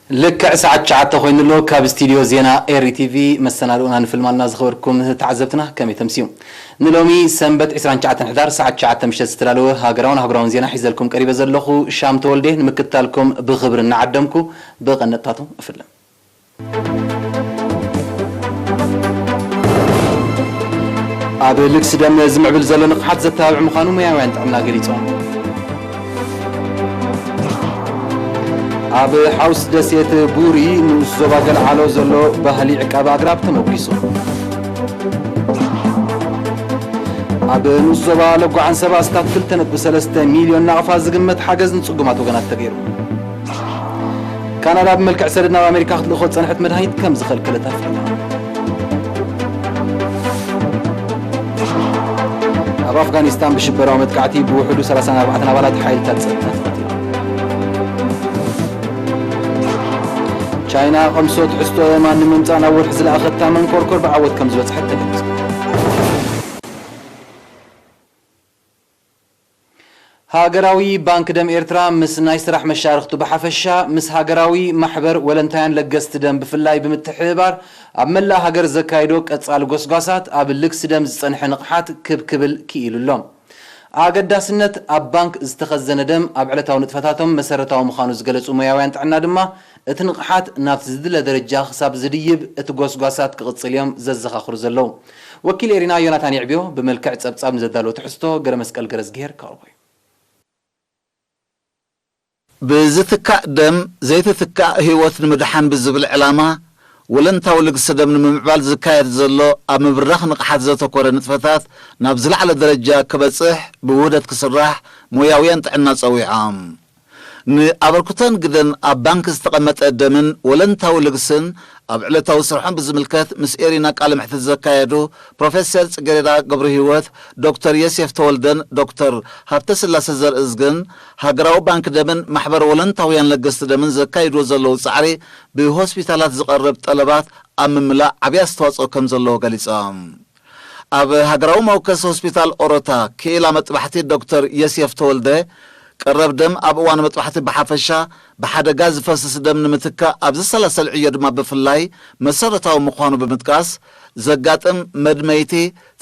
ልክዕ ሰዓት ትሽዓተ ኮይኑ ኣሎ። ካብ ስቱድዮ ዜና ኤሪ ቲቪ መሰናድኦና ንፍልማልና ዝኸበርኩም ተዓዘብትና ከመይ ተምስዩ? ንሎሚ ሰንበት ዕስራን ትሽዓተን ሕዳር ሰዓት ትሽዓተ ምሸት ዝተዳለወ ሃገራውን ኣህጉራውን ዜና ሒዘልኩም ቀሪበ ዘለኹ ሻም ተወልዴ ንምክትታልኩም ብኽብሪ እናዓደምኩ ብቐነጥታቱ እፍልም። ኣብ ልግሲ ደም ዝምዕብል ዘሎ ንቕሓት ዘተባብዕ ምዃኑ ሞያውያን ጥዕና ገሊጾም። ኣብ ሓውስ ደሴት ቡሪ ንኡስ ዞባ ገልዓሎ ዘሎ ባህሊ ዕቃብ ኣግራብ ተመጒሱ። ኣብ ንኡስ ዞባ ለጓ ዓንሰባ ኣስታት ክልተ ነጥቢ ሰለስተ ሚልዮን ናቕፋ ዝግመት ሓገዝ ንጽጉማት ወገናት ተገይሩ። ካናዳ ብመልክዕ ሰደድ ናብ ኣሜሪካ ክትልእኾ ዝጸንሐት መድሃኒት ከም ዝኸልከለት ኣፍሊጣ። ኣብ ኣፍጋኒስታን ብሽበራዊ መጥቃዕቲ ብውሕዱ ሰላሳን ኣርባዕተን ኣባላት ሓይልታት ጸጥታ ተቐቲሎም። ቻይና ቀምሶ ትሕዝቶ የማን ንምምጻእ ናብ ወርሒ ዝለኣኸታ መንኮርኮር ብዓወት ከም ዝበጽሐት ተገሊጹ። ሃገራዊ ባንክ ደም ኤርትራ ምስ ናይ ስራሕ መሻርኽቱ ብሓፈሻ፣ ምስ ሃገራዊ ማሕበር ወለንታውያን ለገስቲ ደም ብፍላይ ብምትሕብባር ኣብ መላእ ሃገር ዘካይዶ ቀጻሊ ጎስጓሳት ኣብ ልግሲ ደም ዝጸንሐ ንቕሓት ክብ ክብል ክኢሉ ኣሎ። ኣገዳስነት ኣብ ባንክ ዝተኸዘነ ደም ኣብ ዕለታዊ ንጥፈታቶም መሰረታዊ ምዃኑ ዝገለጹ ሞያውያን ጥዕና ድማ፣ እቲ ንቕሓት ናብቲ ዝድለ ደረጃ ክሳብ ዝድይብ እቲ ጎስጓሳት ክቕጽል እዮም ዘዘኻኽሩ ዘለዉ። ወኪል ኤሪና ዮናታን የዕብዮ ብመልክዕ ጸብጻብ ንዘዳለወ ትሕዝቶ ገረመስቀል ገረዝግሄር ከቕርቦ እዩ። ብዝትካእ ደም ዘይትትካእ ህይወት ንምድሓን ብዝብል ዕላማ፣ ወለንታዊ ልግሲ ደም ንምምዕባል ዝካየድ ዘሎ ኣብ ምብራኽ ንቕሓት ዘተኮረ ንጥፈታት ናብ ዝለዓለ ደረጃ ክበጽሕ ብውህደት ክስራሕ ሞያውያን ጥዕና ጸዊዖም። ንኣበርክቶን ግደን ኣብ ባንክ ዝተቐመጠ ደምን ወለንታዊ ልግስን ኣብ ዕለታዊ ስርሖም ብዝምልከት ምስ ኤሪና ቃለ መሕትት ዘካየዱ ፕሮፌሰር ጽጌሬዳ ገብረህይወት፣ ዶክተር የሴፍ ተወልደን ዶክተር ሃብተስላሰ ዘርእዝግን፣ ሃገራዊ ባንክ ደምን ማሕበር ወለንታውያን ለገስቲ ደምን ዘካይድዎ ዘለዉ ጻዕሪ፣ ብሆስፒታላት ዝቐርብ ጠለባት ኣብ ምምላእ ዓብዪ ኣስተዋጽኦ ከም ዘለዎ ገሊጾም። ኣብ ሃገራዊ መወከሲ ሆስፒታል ኦሮታ ክኢላ መጥባሕቲ ዶክተር የስየፍ ተወልደ፣ ቀረብ ደም ኣብ እዋን መጥባሕቲ ብሓፈሻ ብሓደጋ ዝፈስስ ደም ንምትካእ ኣብ ዝሰላሰል ዕዮ ድማ ብፍላይ መሰረታዊ ምዃኑ ብምጥቃስ፣ ዘጋጥም መድመይቲ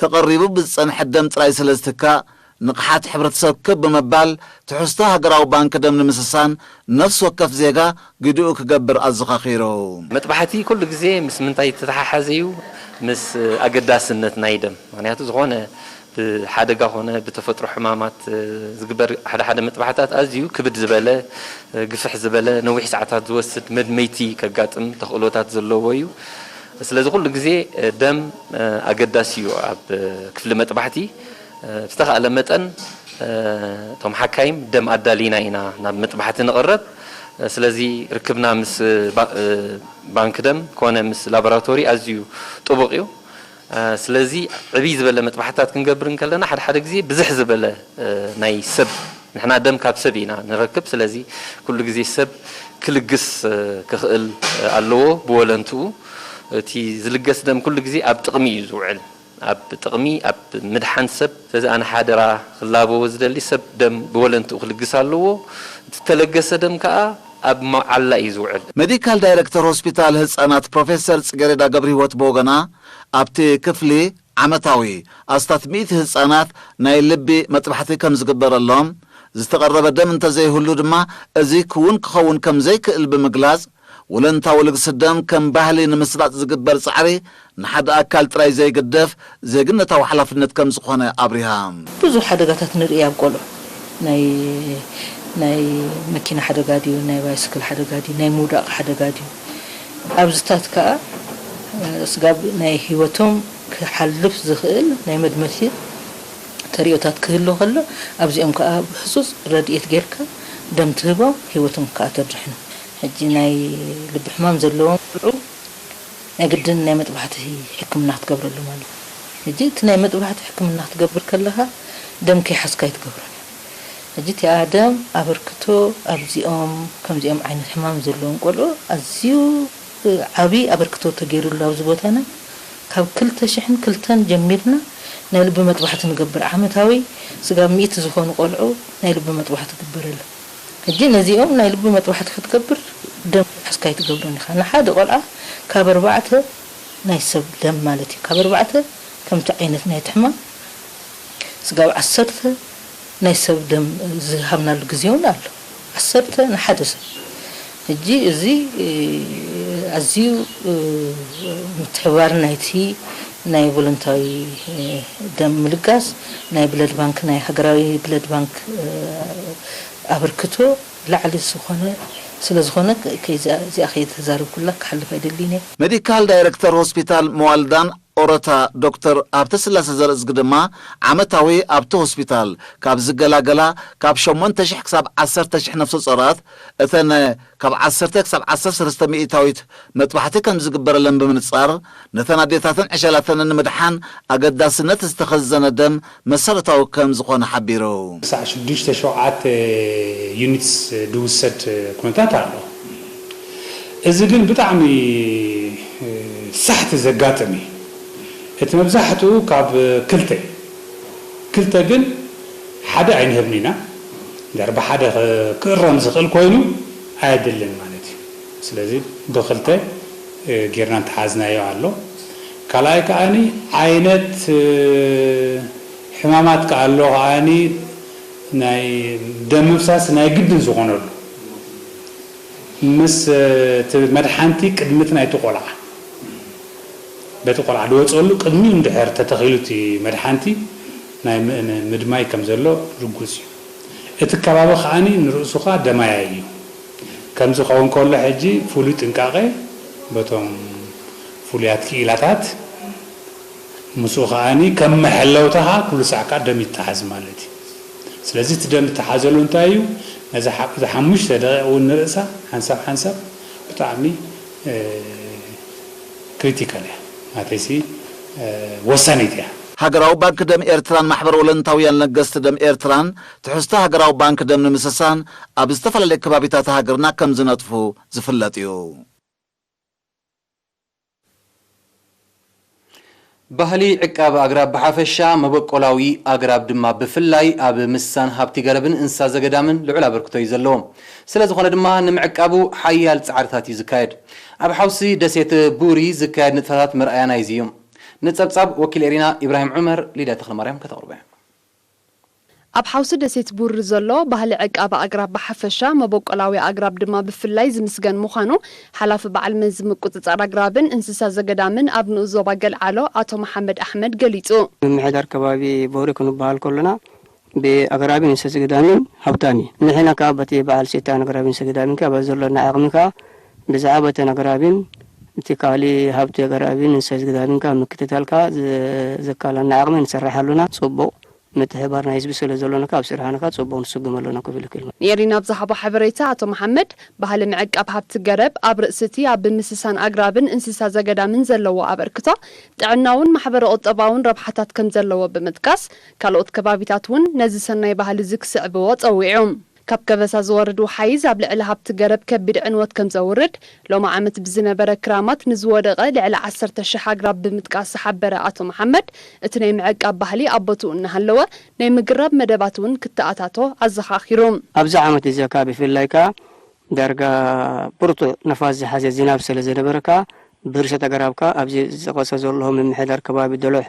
ተቐሪቡ ብዝጸንሐ ደም ጥራይ ስለ ዝትካእ፣ ንቕሓት ሕብረተሰብ ክብ ብምባል ትሕዝቶ ሃገራዊ ባንክ ደም ንምስሳን ነፍሲ ወከፍ ዜጋ ግድኡ ክገብር ኣዘኻኺሩ። መጥባሕቲ ኩሉ ግዜ ምስ ምንታይ ዝተተሓሓዘ እዩ? ምስ ኣገዳስነት ናይ ደም። ምኽንያቱ ዝኾነ ብሓደጋ ኾነ ብተፈጥሮ ሕማማት ዝግበር ሓደ ሓደ መጥባሕታት ኣዝዩ ክብድ ዝበለ፣ ግፍሕ ዝበለ፣ ነዊሕ ሰዓታት ዝወስድ መድመይቲ ከጋጥም ተኽእሎታት ዘለዎ እዩ። ስለዚ ኩሉ ግዜ ደም ኣገዳሲ እዩ ኣብ ክፍሊ መጥባሕቲ። ብዝተኻእለ መጠን እቶም ሓካይም ደም ኣዳሊና ኢና ናብ መጥባሕቲ ንቕረብ። ስለዚ ርክብና ምስ ባ-፣ ባንክ ደም ኮነ ምስ ላቦራቶሪ ኣዝዩ ጥቡቕ እዩ። ስለዚ ዕብይ ዝበለ መጥባሕትታት ክንገብር እንከለና ሓደ ሓደ ግዜ ብዝሕ ዝበለ ናይ ሰብ፣ ንሕና ደም ካብ ሰብ ኢና ንረክብ። ስለዚ ኩሉ ግዜ ሰብ ክልግስ ክኽእል ኣለዎ ብወለንትኡ። እቲ ዝልገስ ደም ኩሉ ግዜ ኣብ ጥቕሚ እዩ ዝውዕል። ኣብ ጥቕሚ፣ ኣብ ምድሓን ሰብ። ስለዚ ኣነ ሓደራ ክላበዎ ዝደሊ ሰብ ደም ብወለንትኡ ክልግስ ኣለዎ። እቲ ተለገሰ ደም ከኣ ኣብ መዓላ እዩ ዝውዕል። ሜዲካል ዳይሬክተር ሆስፒታል ህጻናት ፕሮፌሰር ጽጌሬዳ ገብረህይወት ብወገና፣ ኣብቲ ክፍሊ ዓመታዊ ኣስታት ሚእቲ ህጻናት ናይ ልቢ መጥባሕቲ ከም ዝግበረሎም፣ ዝተቐረበ ደም እንተዘይህሉ ድማ እዚ ክውን ክኸውን ከም ዘይክእል ብምግላጽ፣ ወለንታዊ ልግሲ ደም ከም ባህሊ ንምስራጽ ዝግበር ጻዕሪ ንሓደ ኣካል ጥራይ ዘይግደፍ ዜግነታዊ ሓላፍነት ከም ዝኾነ ኣብሪሃ። ብዙሕ ሓደጋታት ንርኢ ኣብ ቆልዑ። ናይ፣ ናይ መኪና ሓደጋ ድዩ፣ ናይ ባይስክል ሓደጋ ድዩ፣ ናይ ምውዳቕ ሓደጋ ድዩ? ኣብዚታት ከኣ፣ እ፣ ስጋብ ናይ ህይወቶም ክሓልፍ ዝኽእል ናይ መድመሲ ተርእዮታት ክህሉ ከሎ፣ ኣብዚኦም ከኣ ብህጹጽ ረድኤት ጌርካ ደም ትህቦም፣ ህይወቶም ከኣ ተድሕኑ። ሕጂ ናይ ልቢ ሕማም ዘለዎም ቆልዑ ናይ ግድን ናይ መጥባሕቲ ሕክምና ክትገብረሎም ኣለዎ። ሕጂ እቲ ናይ መጥባሕቲ ሕክምና ክትገብር ከለኻ ደም ከይሓዝካ ኣይትገብሮን። ሕጂ እቲኣ ደም ኣበርክቶ ኣብዚኦም ከምዚኦም ዓይነት ሕማም ዘለዎም ቆልዑ ኣዝዩ ዓቢ ኣበርክቶ ተገይሩሉ ኣብዚ ቦታና ካብ ክልተ ሽሕን ክልተን ጀሚርና ናይ ልቢ መጥባሕቲ ንገብር። ዓመታዊ ስጋብ ሚእቲ ዝኾኑ ቆልዑ ናይ ልቢ መጥባሕቲ ይግበረሎም። ሕጂ ነዚኦም ናይ ልቢ መጥባሕቲ ክትገብር ደም ሓዝካ ኣይትገብሮን ኢኻ። ንሓደ ቆልዓ ካብ ኣርባዕተ ናይ ሰብ ደም ማለት እዩ። ካብ ኣርባዕተ ከምቲ ዓይነት ናይ ትሕማ ስጋብ ዓሰርተ ናይ ሰብ ደም ዝሃብናሉ ግዜ እውን ኣሎ። ዓሰርተ ንሓደ ሰብ። ሕጂ እዚ ኣዝዩ ምትሕባር ናይቲ ናይ ቮለንታዊ ደም ምልጋስ ናይ ብለድ ባንክ ናይ ሃገራዊ ብለድ ባንክ ኣበርክቶ ላዕሊ ዝኾነ ስለ ዝኾነ ከይዛ እዚኣ ከይተዛረብኩላ ክሓልፍ ኣይደልይን እየ። ሜዲካል ዳይሬክተር ሆስፒታል መዋልዳን ኦሮታ ዶክተር ሃብተስላሴ ዘርእዝጊ ድማ ዓመታዊ ኣብቲ ሆስፒታል ካብ ዝገላገላ ካብ ሸሞንተ ሽሕ ክሳብ ዓሰርተ ሽሕ ነፍሰ ጾራት እተን ካብ ዓሰርተ ክሳብ ዓሰርተ ሰለስተ ሚእታዊት መጥባሕቲ ከም ዝግበረለን ብምንጻር ነተን ኣዴታትን ዕሸላተንን ንምድሓን ኣገዳስነት ዝተኸዘነ ደም መሰረታዊ ከም ዝኾነ ሓቢሩ። ክሳዕ ሽዱሽተ ሸውዓተ ዩኒትስ ዝውሰድ ኩነታት ኣሎ። እዚ ግን ብጣዕሚ ሳሕቲ ዘጋጥም እዩ። እቲ መብዛሕትኡ ካብ ክልተ ክልተ ግን ሓደ ኣይንህብን ኢና። ድሕር ብሓደ ክእረም ዝኽእል ኮይኑ ኣየድልን ማለት እዩ። ስለዚ ብክልተ ጌርና እንተሓዝናዮ ኣሎ። ካልኣይ ከዓኒ ዓይነት ሕማማት ከኣሎ ከዓኒ ናይ ደም ምፍሳስ ናይ ግድን ዝኾነሉ ምስ እቲ መድሓንቲ ቅድሚ እቲ ናይቲ ቆልዓ በቲ ቆልዓ ዝወፀሉ ቅድሚኡ እንድሕር ተተኺሉ እቲ መድሓንቲ ናይ ምእነ ምድማይ ከም ዘሎ ርጉፅ እዩ። እቲ ከባቢ ከዓኒ ንርእሱ ከዓ ደማያይ እዩ። ከምዚ ክኸውን ከሎ ሕጂ ፍሉይ ጥንቃቐ በቶም ፍሉያት ክኢላታት ምስኡ ከዓኒ ከም መሐለውታ ከዓ ኩሉ ሳዕ ከዓ ደም ይተሓዝ ማለት እዩ። ስለዚ እቲ ደም እተሓዘሉ እንታይ እዩ? ነዚ ሓ- እዚ ሓሙሽተ ደቂቕ እውን ንርእሳ ሓንሳብ ሓንሳብ ብጣዕሚ ክሪቲካል እያ ማለተይሲ ወሳኒት እያ። ሃገራዊ ባንክ ደም ኤርትራን ማሕበር ወለንታውያን ለገስቲ ደም ኤርትራን ትሕዝቶ ሃገራዊ ባንክ ደም ንምስሳን ኣብ ዝተፈላለዩ ከባቢታት ሃገርና ከም ዝነጥፉ ዝፍለጥ እዩ። ባህሊ ዕቃብ ኣግራብ ብሓፈሻ መበቆላዊ ኣግራብ ድማ ብፍላይ ኣብ ምስሳን ሃብቲ ገረብን እንስሳ ዘገዳምን ልዑል ኣበርክቶ እዩ ዘለዎ። ስለ ዝኾነ ድማ ንምዕቃቡ ሓያል ጻዕርታት እዩ ዝካየድ። ኣብ ሓውሲ ደሴት ቡሪ ዝካየድ ንጥፈታት መርኣያ ናይዚ እዩ። ንጸብጻብ ወኪል ኤሪና ኢብራሂም ዑመር ሊድያ ተኽለማርያም ከተቕርቦ እያ። ኣብ ሓውሲ ደሴት ቡሪ ዘሎ ባህሊ ዕቃብ ኣግራብ ብሓፈሻ መበቆላዊ ኣግራብ ድማ ብፍላይ ዝምስገን ምዃኑ ሓላፊ በዓል መዚ ምቁጽጻር ኣግራብን እንስሳ ዘገዳምን ኣብ ንኡስ ዞባ ገልዓሎ ኣቶ መሓመድ ኣሕመድ ገሊጹ። ምምሕዳር ከባቢ ቦሪ ክንበሃል ከሎና ብኣግራብን እንስሳ ዘገዳምን ሃብታም እዩ። ንሕና ካብ በቲ በዓል ሴታን ኣግራብን እንስሳ ዘገዳምን ካብ ዘሎና ዓቕሚ ከኣ ብዛዕባ እተን ኣግራብን እቲ ካልእ ሃብቲ ኣግራብን እንስሳ ዘገዳምን ካብ ምክትታል ከኣ ዘካለና ዓቕሚ ንሰርሕ ኣሎና። ጽቡቕ ምትሕብባር ናይ ህዝቢ ስለ ዘሎና ካብ ስራሕና ከኣ ጽቡቕ ንስጉም ኣሎና ክብል ይክእል። ንኤሪና ኣብ ዝሃቦ ሓበሬታ ኣቶ መሓመድ፣ ባህሊ ምዕቃብ ሃብቲ ገረብ ኣብ ርእሲ እቲ ኣብ ምስሳን ኣግራብን እንስሳ ዘገዳምን ዘለዎ ኣበርክቶ ጥዕናውን ማሕበረ ቁጠባውን ረብሓታት ከም ዘለዎ ብምጥቃስ፣ ካልኦት ከባቢታት እውን ነዚ ሰናይ ባህሊ እዚ ክስዕብዎ ጸዊዑ። ካብ ከበሳ ዝወርድ ወሓይዝ ኣብ ልዕሊ ሃብቲ ገረብ ከቢድ ዕንወት ከም ዘውርድ፣ ሎሚ ዓመት ብዝነበረ ክራማት ንዝወደቐ ልዕሊ ዓሰርተ ሽሕ ኣግራብ ብምጥቃስ ዝሓበረ ኣቶ መሓመድ፣ እቲ ናይ ምዕቃብ ባህሊ ኣብ ቦትኡ እናሃለወ ናይ ምግራብ መደባት እውን ክተኣታቶ ኣዘኻኺሩ። ኣብዚ ዓመት እዚ ከኣ ብፍላይ ከኣ ዳርጋ ብርቱዕ ነፋስ ዝሓዘ ዝናብ ስለ ዝነበረ ከኣ ብርሰት ኣግራብ ከኣ ኣብዚ ዝጠቐሰ ዘለኹ ምምሕዳር ከባቢ ዶሎሕ፣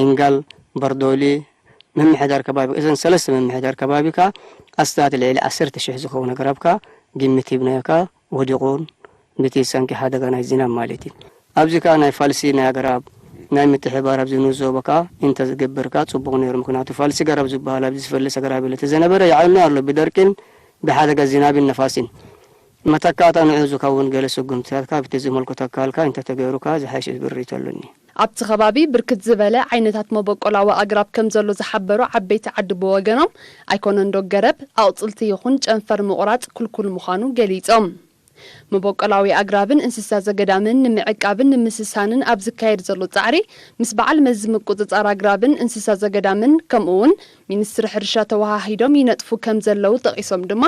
ኢንጋል፣ በርዶሊ፣ ምምሕዳር ከባቢ፣ እዘን ሰለስተ ምምሕዳር ከባቢ ከኣ ኣስታት ልዕሊ ዓሰርተ ሽሕ ዝኸውን ኣግራብ ከኣ ግምት ሂብናዮ ከኣ ወዲቑን ብቲ ሰንኪ ሓደጋ ናይ ዝናብ ማለት እዩ። ኣብዚ ከኣ ናይ ፋልሲ ናይ ኣግራብ ናይ ምትሕብባር ኣብዚ ንኡስ ዞባ ከኣ እንተዝግበር ከኣ ጽቡቕ ነይሩ። ምኽንያቱ ፋልሲ ገረብ ዝበሃል ኣብዚ ዝፈልስ ኣግራብ የለ። እቲ ዝነበረ ይዓኑ ኣሎ ብደርቂን ብሓደጋ ዝናብን ነፋስን። መተካእታ ንዑ ዝኸውን ገለ ስጉምትታት ከኣ ብቲ ዝመልከቶ ኣካል ከኣ እንተተገይሩ ከኣ ዝሓይሽ ዝብርህ ተሎኒ። ኣብቲ ከባቢ ብርክት ዝበለ ዓይነታት መበቆላዊ ኣግራብ ከም ዘሎ ዝሓበሩ ዓበይቲ ዓዲ ብወገኖም፣ ኣይኮነንዶ ገረብ፣ ኣቑጽልቲ ይኹን ጨንፈር ምቑራጽ ክልኩል ምዃኑ ገሊጾም። መበቆላዊ ኣግራብን እንስሳ ዘገዳምን ንምዕቃብን ንምስሳንን ኣብ ዝካየድ ዘሎ ጻዕሪ፣ ምስ በዓል መዚ ምቁጽጻር ኣግራብን እንስሳ ዘገዳምን ከምኡ እውን ሚኒስትሪ ሕርሻ ተወሃሂዶም ይነጥፉ ከም ዘለዉ ጠቒሶም ድማ፣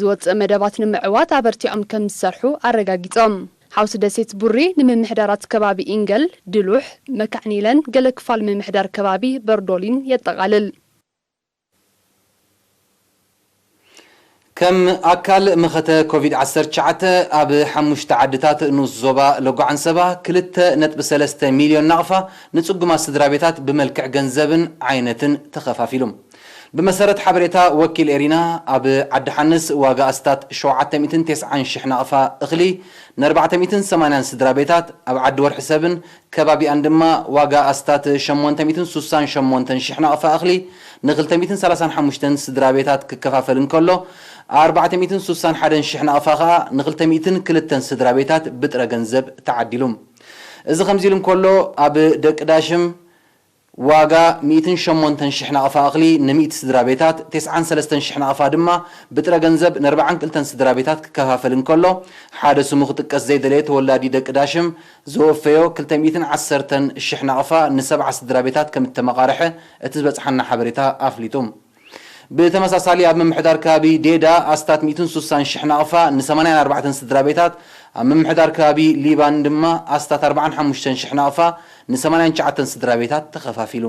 ዝወጽእ መደባት ንምዕዋት ኣበርቲዖም ከም ዝሰርሑ ኣረጋጊጾም። ሓውሲ ደሴት ቡሪ ንምምሕዳራት ከባቢ ኢንገል፣ ድሉሕ፣ መካዕኒለን ገለ ክፋል ምምሕዳር ከባቢ በርዶሊን የጠቓልል። ከም ኣካል መኸተ ኮቪድ ዓሰርተ ትሽዓተ ኣብ ሓሙሽተ ዓድታት ንኡስ ዞባ ሎጎ ዓንሰባ ክልተ ነጥቢ ሰለስተ ሚልዮን ናቕፋ ንጽጉማት ስድራ ቤታት ብመልክዕ ገንዘብን ዓይነትን ተኸፋፊሉ። ብመሰረት ሓበሬታ ወኪል ኤሪና፣ ኣብ ዓዲ ሓንስ ዋጋ ኣስታት ሸውዓተ ሚእትን ተስዓን ሽሕ ናቕፋ እኽሊ ንኣርባዕተ ሚእትን ሰማንያን ስድራ ቤታት፣ ኣብ ዓዲ ወርሒ ሰብን ከባቢኣን ድማ ዋጋ ኣስታት ሸሞንተ ሚእትን ሱሳን ሸሞንተን ሽሕ ናቕፋ እኽሊ ንክልተ ሚእትን ሰላሳን ሓሙሽተን ስድራ ቤታት ክከፋፈል እንከሎ፣ ኣርባዕተ ሚእትን ሱሳን ሓደን ሽሕ ናቕፋ ከኣ ንክልተ ሚእትን ክልተን ስድራ ቤታት ብጥረ ገንዘብ ተዓዲሉ። እዚ ከምዚ ኢሉ እንከሎ፣ ኣብ ደቂ ዳሽም ዋጋ ሚእትን ሸሞንተን ሽሕ ናቕፋ እኽሊ ንሚእቲ ስድራ ቤታት፣ ተስዓን ሰለስተን ሽሕ ናቕፋ ድማ ብጥረ ገንዘብ ንኣርባዓን ክልተን ስድራ ቤታት ክከፋፈል እንከሎ፣ ሓደ ስሙ ክጥቀስ ዘይደለየ ተወላዲ ደቂ ዳሽም ዝወፈዮ ክልተ ሚእትን ዓሰርተን ሽሕ ናቕፋ ንሰብዓ ስድራ ቤታት ከም እተመቓርሐ እቲ ዝበጽሓና ሓበሬታ ኣፍሊጡ። ብተመሳሳሊ ኣብ ምምሕዳር ከባቢ ዴዳ ኣስታት ሚእትን ሱሳን ሽሕ ናቕፋ ንሰማንያን ኣርባዕተን ስድራ ቤታት፣ ኣብ ምምሕዳር ከባቢ ሊባን ድማ ኣስታት ኣርባዓን ሓሙሽተን ሽሕ ናቕፋ ንሰማንያን ትሽዓተን ስድራ ቤታት ተኸፋፊሉ።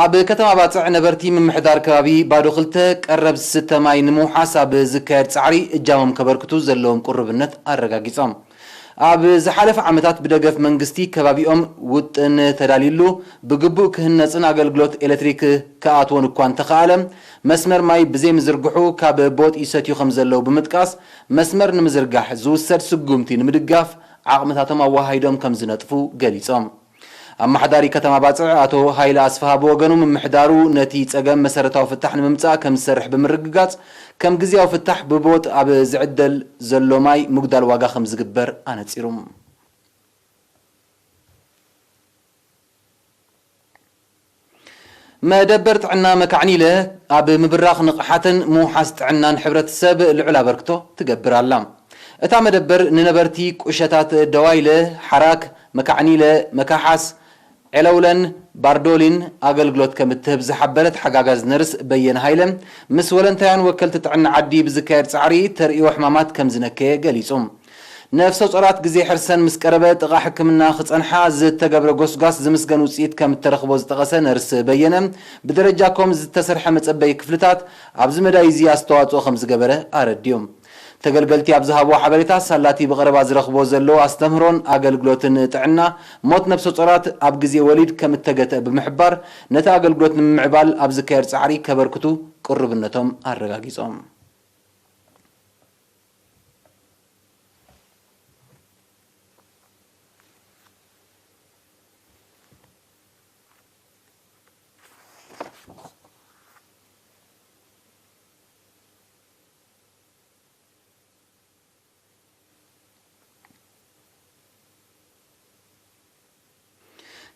ኣብ ከተማ ባጽዕ ነበርቲ ምምሕዳር ከባቢ ባዶ ክልተ ቀረብ ዝስተ ማይ ንምውሓስ ኣብ ዝካየድ ጻዕሪ እጃሞም ከበርክቱ ዘለዎም ቅሩብነት ኣረጋጊጾም። ኣብ ዝሓለፈ ዓመታት ብደገፍ መንግስቲ ከባቢኦም ውጥን ተዳልዩሉ ብግቡእ ክህነጽን ኣገልግሎት ኤሌክትሪክ ክኣትዎን እኳ እንተኸኣለ፣ መስመር ማይ ብዘይምዝርግሑ ካብ ቦጥ ይሰትዩ ከም ዘለዉ ብምጥቃስ፣ መስመር ንምዝርጋሕ ዝውሰድ ስጉምቲ ንምድጋፍ ዓቕምታቶም ኣወሃሂዶም ከም ዝነጥፉ ገሊጾም። ኣመሓዳሪ ከተማ ባጽዕ ኣቶ ሃይለ ኣስፍሃ ብወገኑ፣ ምምሕዳሩ ነቲ ጸገም መሰረታዊ ፍታሕ ንምምጻእ ከም ዝሰርሕ ብምርግጋጽ፣ ከም ግዝያዊ ፍታሕ ብቦጥ ኣብ ዝዕደል ዘሎ ማይ ምጉዳል ዋጋ ከም ዝግበር ኣነጺሩ። መደበር ጥዕና መካዕኒለ ኣብ ምብራኽ ንቕሓትን ምውሓስ ጥዕናን ሕብረተሰብ ልዑል ኣበርክቶ ትገብር ኣላ። እታ መደበር ንነበርቲ ቁሸታት ደዋይለ፣ ሓራክ፣ መካዕኒለ፣ መካሓስ፣ ዔለውለን ባርዶሊን ኣገልግሎት ከም እትህብ ዝሓበረት ሓጋጋዝ ነርስ በየነ ሃይለ፣ ምስ ወለንታያን ወከልቲ ጥዕና ዓዲ ብዝካየድ ጻዕሪ ተርእዮ ሕማማት ከም ዝነከየ ገሊጹ። ነፍሰ ጾራት ግዜ ሕርሰን ምስ ቀረበ ጥቓ ሕክምና ክጸንሓ ዝተገብረ ጎስጓስ ዝምስገን ውጽኢት ከም እተረኽቦ ዝጠቐሰ ነርስ በየነ፣ ብደረጃ ኮም ዝተሰርሐ መጸበዪ ክፍልታት ኣብዚ መዳይ እዚ ኣስተዋጽኦ ከም ዝገበረ ኣረድዩ። ተገልገልቲ ኣብ ዝሃብዎ ሓበሬታ፣ ሳላቲ ብቐረባ ዝረኽቦ ዘለዎ ኣስተምህሮን ኣገልግሎትን ጥዕና፣ ሞት ነፍሰ ጾራት ኣብ ግዜ ወሊድ ከም እተገትአ ብምሕባር፣ ነቲ ኣገልግሎት ንምምዕባል ኣብ ዝካየድ ጻዕሪ ከበርክቱ ቅሩብነቶም ኣረጋጊጾም።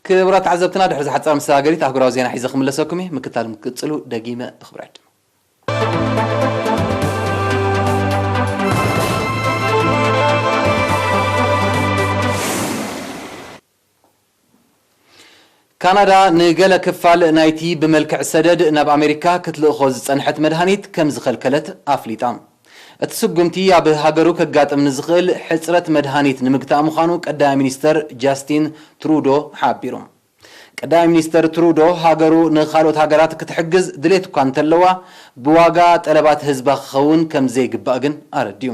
ክቡራት ተዓዘብትና፣ ድሕሪ ዝሓጸረ መሰጋገሪት ኣህጉራዊ ዜና ሒዘ ክምለሰኩም እየ። ምክታል ምክትሉ ደጊመ ብኽብሪ ዕድም። ካናዳ ንገለ ክፋል ናይቲ ብመልክዕ ሰደድ ናብ ኣሜሪካ ክትልእኾ ዝጸንሐት መድሃኒት ከም ዝኸልከለት ኣፍሊጣ። እቲ ስጉምቲ ኣብ ሃገሩ ከጋጥም ንዝኽእል ሕጽረት መድሃኒት ንምግታእ ምዃኑ ቀዳማይ ሚኒስተር ጃስቲን ትሩዶ ሓቢሩ። ቀዳማይ ሚኒስተር ትሩዶ ሃገሩ ንኻልኦት ሃገራት ክትሕግዝ ድሌት እኳ እንተለዋ፣ ብዋጋ ጠለባት ህዝባ ክኸውን ከም ዘይግባእ ግን ኣረድዩ።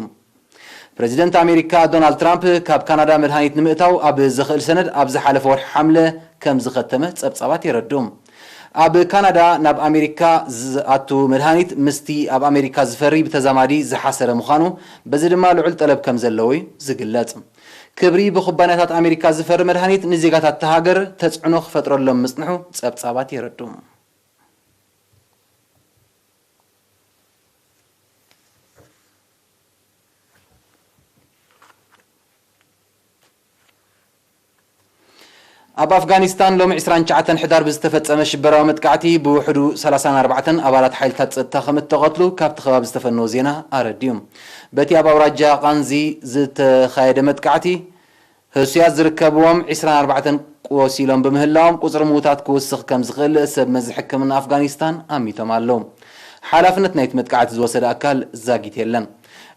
ፕረዚደንት ኣሜሪካ ዶናልድ ትራምፕ ካብ ካናዳ መድሃኒት ንምእታው ኣብ ዘኽእል ሰነድ ኣብ ዝሓለፈ ወርሒ ሓምለ ከም ዝኸተመ ጸብጻባት የረድኡ። ኣብ ካናዳ ናብ ኣሜሪካ ዝኣቱ መድሃኒት ምስቲ ኣብ ኣሜሪካ ዝፈሪ ብተዛማዲ ዝሓሰረ ምዃኑ፣ በዚ ድማ ልዑል ጠለብ ከም ዘለዎ እዩ ዝግለጽ። ክብሪ ብኩባንያታት ኣሜሪካ ዝፈሪ መድሃኒት ንዜጋታት እታ ሃገር ተጽዕኖ ክፈጥረሎም ምጽንሑ ጸብጻባት የረድኡ። ኣብ ኣፍጋኒስታን ሎሚ ዕስራን ትሽዓተን ሕዳር ብዝተፈጸመ ሽበራዊ መጥቃዕቲ ብውሕዱ ሰላሳን ኣርባዕተን ኣባላት ሓይልታት ጸጥታ ከም እተቐትሉ ካብቲ ከባቢ ዝተፈነወ ዜና ኣረድዩ። በቲ ኣብ ኣውራጃ ቃንዚ ዝተኻየደ መጥቃዕቲ ህሱያት ዝርከብዎም ዕስራን ኣርባዕተን ቆሲሎም ብምህላዎም፣ ቁጽሪ ምዉታት ክውስኽ ከም ዝኽእል ሰብ መዚ ሕክምና ኣፍጋኒስታን ኣሚቶም ኣለዉ። ሓላፍነት ናይቲ መጥቃዕቲ ዝወሰደ ኣካል ዛጊት የለን።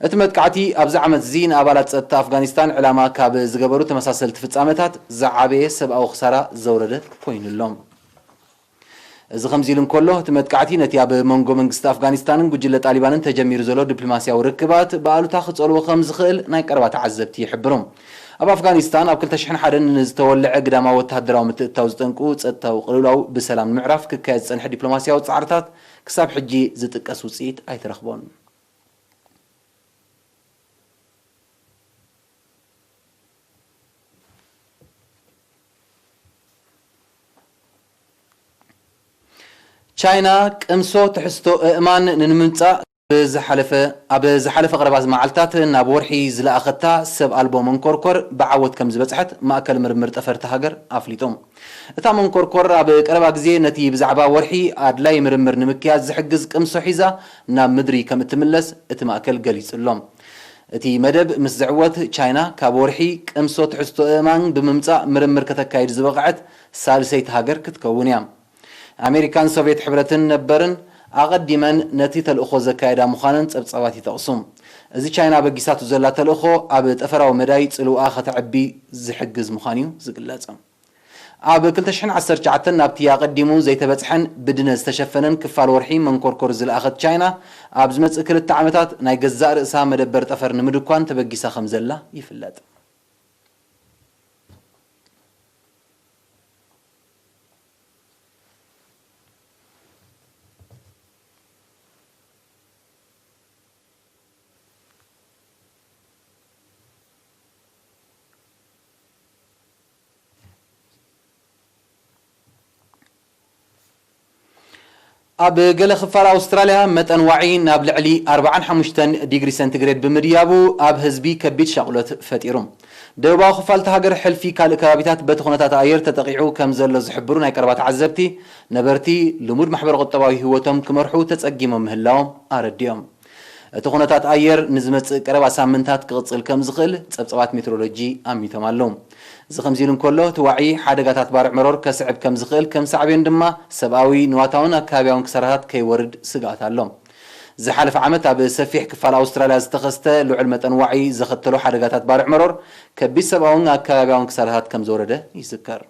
እቲ መጥቃዕቲ ኣብዚ ዓመት እዚ ንኣባላት ጸጥታ ኣፍጋኒስታን ዕላማ ካብ ዝገበሩ ተመሳሰልቲ ፍጻመታት ዝዓበየ ሰብኣዊ ክሳራ ዘውረደ ኮይኑ ኣሎ። እዚ ከምዚ ኢሉ እንከሎ፣ እቲ መጥቃዕቲ ነቲ ኣብ መንጎ መንግስቲ ኣፍጋኒስታንን ጉጅለ ጣሊባንን ተጀሚሩ ዘሎ ዲፕሎማስያዊ ርክባት ብኣሉታ ክጸልዎ ከም ዝኽእል ናይ ቀረባ ተዓዘብቲ ይሕብሩ። ኣብ ኣፍጋኒስታን ኣብ ክልተ ሽሕን ሓደን ንዝተወልዐ ግዳማዊ ወተሃደራዊ ምትእትታው ዝጠንቁ ጸጥታዊ ቅልውላው ብሰላም ንምዕራፍ ክካየድ ዝጸንሐ ዲፕሎማስያዊ ጻዕርታት ክሳብ ሕጂ ዝጥቀስ ውጽኢት ኣይተረኽቦን። ቻይና ቅምሶ ትሕዝቶ ኣእማን ንምምጻእ ብዝሓለፈ፣ ኣብ ዝሓለፈ ቀረባ መዓልታት ናብ ወርሒ ዝለኣኸታ ሰብ ኣልቦ መንኮርኮር ብዓወት ከም ዝበጽሐት ማእከል ምርምር ጠፈርቲ ሃገር ኣፍሊጡ። እታ መንኮርኮር ኣብ ቀረባ ግዜ ነቲ ብዛዕባ ወርሒ ኣድላይ ምርምር ንምክያድ ዝሕግዝ ቅምሶ ሒዛ ናብ ምድሪ ከም እትምለስ እቲ ማእከል ገሊጹ ኣሎ። እቲ መደብ ምስ ዝዕወት፣ ቻይና ካብ ወርሒ ቅምሶ ትሕዝቶ ኣእማን ብምምጻእ ምርምር ከተካይድ ዝበቕዐት ሳልሰይቲ ሃገር ክትከውን እያ። ኣሜሪካን ሶቭየት ሕብረትን ነበርን ኣቐዲመን ነቲ ተልእኾ ዘካየዳ ምዃነን ጸብጻባት ይጠቕሱ። እዚ ቻይና በጊሳቱ ዘላ ተልእኾ ኣብ ጠፈራዊ መዳይ ጽልውኣ ከተዕቢ ዝሕግዝ ምዃኑ እዩ ዝግለጽ። ኣብ ክልተ ሽሕን ዓሰርተ ትሽዓተን ናብቲ ኣቐዲሙ ዘይተበጽሐን ብድነ ዝተሸፈነን ክፋል ወርሒ መንኮርኮር ዝለኣኸት ቻይና፣ ኣብ ዝመጽእ ክልተ ዓመታት ናይ ገዛእ ርእሳ መደበር ጠፈር ንምድኳን ተበጊሳ ከም ዘላ ይፍለጥ። ኣብ ገለ ክፋል ኣውስትራልያ መጠን ዋዒ ናብ ልዕሊ ኣርባዓን ሓሙሽተን ዲግሪ ሴንቲግሬድ ብምድያቡ ኣብ ህዝቢ ከቢድ ሻቕሎት ፈጢሩ። ደቡባዊ ክፋል እታ ሃገር ሕልፊ ካልእ ከባቢታት በቲ ኩነታት ኣየር ተጠቒዑ ከም ዘሎ ዝሕብሩ ናይ ቀረባ ተዓዘብቲ፣ ነበርቲ ልሙድ ማሕበረ ቁጠባዊ ህይወቶም ክመርሑ ተጸጊሞም ምህላዎም ኣረዲኦም። እቲ ኩነታት ኣየር ንዝመጽእ ቀረባ ሳምንታት ክቕጽል ከም ዝኽእል ጸብጻባት ሜትሮሎጂ ኣሚቶም ኣለዉ። እዚ ከምዚ ኢሉ እንከሎ፣ እቲ ዋዒ ሓደጋታት ባርዕ መሮር ከስዕብ ከም ዝኽእል፣ ከም ሳዕቤን ድማ ሰብኣዊ፣ ንዋታውን ኣከባቢያውን ክሳራታት ከይወርድ ስግኣት ኣሎ። ዝሓለፈ ዓመት ኣብ ሰፊሕ ክፋል ኣውስትራልያ ዝተኸስተ ልዑል መጠን ዋዒ ዘኸተሎ ሓደጋታት ባርዕ መሮር ከቢድ ሰብኣውን ኣከባቢያውን ክሳራታት ከም ዘውረደ ይዝከር።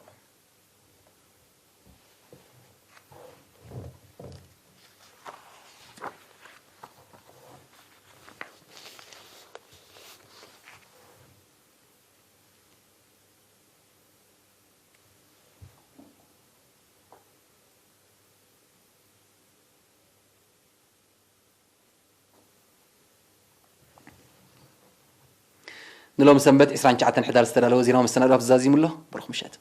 ንሎሚ ሰንበት ዕስራን ትሽዓተን ሕዳር ዝተዳለወ ዜናዊ መሰናዶ ኣብዚ ዛዚሙ ኣሎ። ብሩኽ ምሸት።